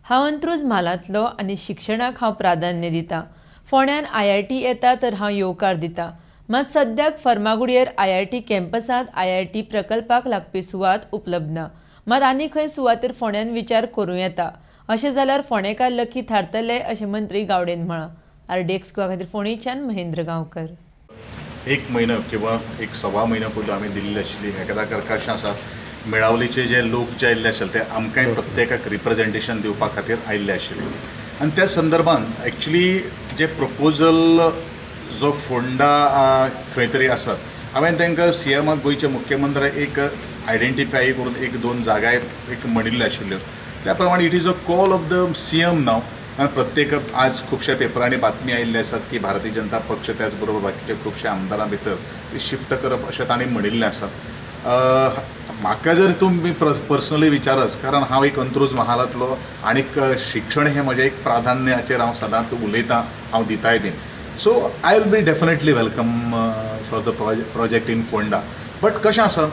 हांव अंत्रुज म्हालांतलो आनी शिक्षणाक हांव प्राधान्य दिता. फोंड्यान आयआयटी येता तर हांव येवकार दिता. मात सद्याक फर्मागुडयेर आयआयटी कॅम्पसांत आयआयटी प्रकल्पाक लागपी सुवात उपलब्ध ना. मात आनी खंय सुवातेर फोंड्यान विचार करूं येता. अशें जाल्यार फोंडेकार लकी थारतले, अशें मंत्री गावडेन म्हळां. आरडीएक्स गोवा खातीर फोंडेच्यान महेंद्र गांवकर. एक म्हयनो किंवा एक सव्वा म्हयनो पयलू आमी दिल्ली आशिल्ली. एकादा कशें आसा, मेळावलीचे जे लोक जे आयिल्ले आशिल्ले ते आमकांय प्रत्येकाक रिप्रेझेंटेशन दिवपा खातीर आयिल्ले आशिल्ले आनी त्या संदर्भान एक्चुली जे प्रपोजल जो फोंडा खंय तरी आसात, हांवें तांकां सीएमाक, गोंयच्या मुख्यमंत्र्याक एक आयडेंटिफाय करून एक दोन जागाय एक म्हणिल्ल्यो आशिल्ल्यो. त्या प्रमाणे it is a call of the CM now. कारण प्रत्येक आज खुबश्या पेपरांनी बातमी आयिल्ली आसात की भारतीय जनता पक्ष त्याच बरोबर बाकीचे खुबशे आमदारां भितर ती शिफ्ट करप अशें तांणी म्हणिल्लें आसा. म्हाका जर तुमी पर्सनली विचारस, कारण हांव एक अंत्रुज महालांतलो आनीक शिक्षण हें म्हजें एक प्राधान्याचेर हांव सदांच उलयतां, हांव दिताय बीन, so I will be definitely welcome for the project in Ponda. But कशें आसा,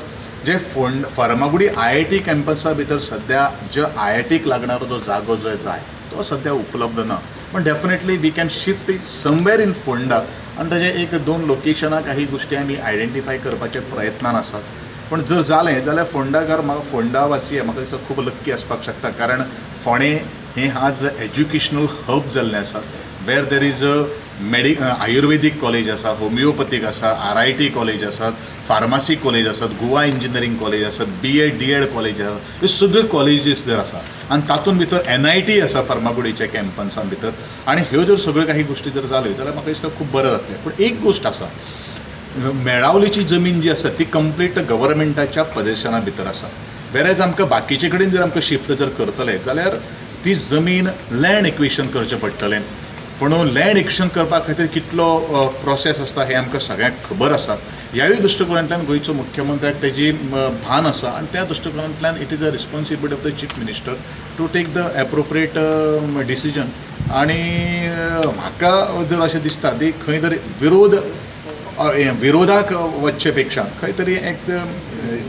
जे फोंड फर्मागुडी आयआयटी कॅम्पसा भितर सद्या जे आयआयटीक लागणारो जो जागो जो जाय तो सद्या उपलब्ध ना, पण definitely we can shift it somewhere in Ponda. आनी ताजे एक दोन लोकेशनां काही गोश्टी आमी आयडेंटिफाय करपाच्या प्रयत्नान आसात. पण जर जालें जाल्यार फोंडाकार, म्हाका फोंडा वासी म्हाका दिसता खूब लक्की आसपाक शकता, कारण फोंडें हें आज एज्युकेशनल हब जाल्लें आसा, where there is a Ayurvedic college आसा, होमिओपथीक आसा, आरआयटी कॉलेज आसात, फार्मासी कॉलेज आसात, गोवा इंजिनियरींग कॉलेज आसात, बीएड डीएड कॉलेज आसा. ह्यो सगळ्यो कॉलेजीस जर आसा आनी तातूंत भितर एनआयटी आसा फर्मागुडीच्या कॅम्पसान भितर, आनी ह्यो जर सगळ्यो काही गोश्टी जर जाल्यो जाल्यार म्हाका दिसता खूब बरें जातलें. पूण एक गोश्ट आसा, मेळावलीची जमीन जी आसा ती कंप्लीट गव्हर्मेंटाच्या पदेशना भितर आसा. वेरेज आमकां बाकीचे कडेन जर आमकां शिफ्ट जर करतले जाल्यार ती जमीन लँड एक्विशन करचें पडटलें. पूण लँड एक्विशन करपा खातीर कितलो प्रोसेस आसता हें आमकां सगळ्यांक खबर आसा. ह्याय दृश्टिकोनांतल्यान गोंयचो मुख्यमंत्र्याक तेजी भान आसा आनी त्या दृश्टिकोनांतल्यान it is a responsibility of the chief minister to take the appropriate decision. आनी म्हाका जर अशें दिसता ती खंय तरी विरोधाक वचचे पेक्षा खंय तरी एक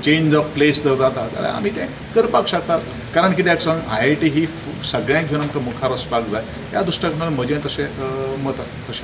चेंज ऑफ प्लेस जर जाता जाल्यार आमी तें करपाक शकतात. कारण कित्याक सांग, आयआयटी ही सगळ्यांक घेवन आमकां मुखार वचपाक जाय. ह्या दृश्टिकोनान म्हजें तशें मत तशें.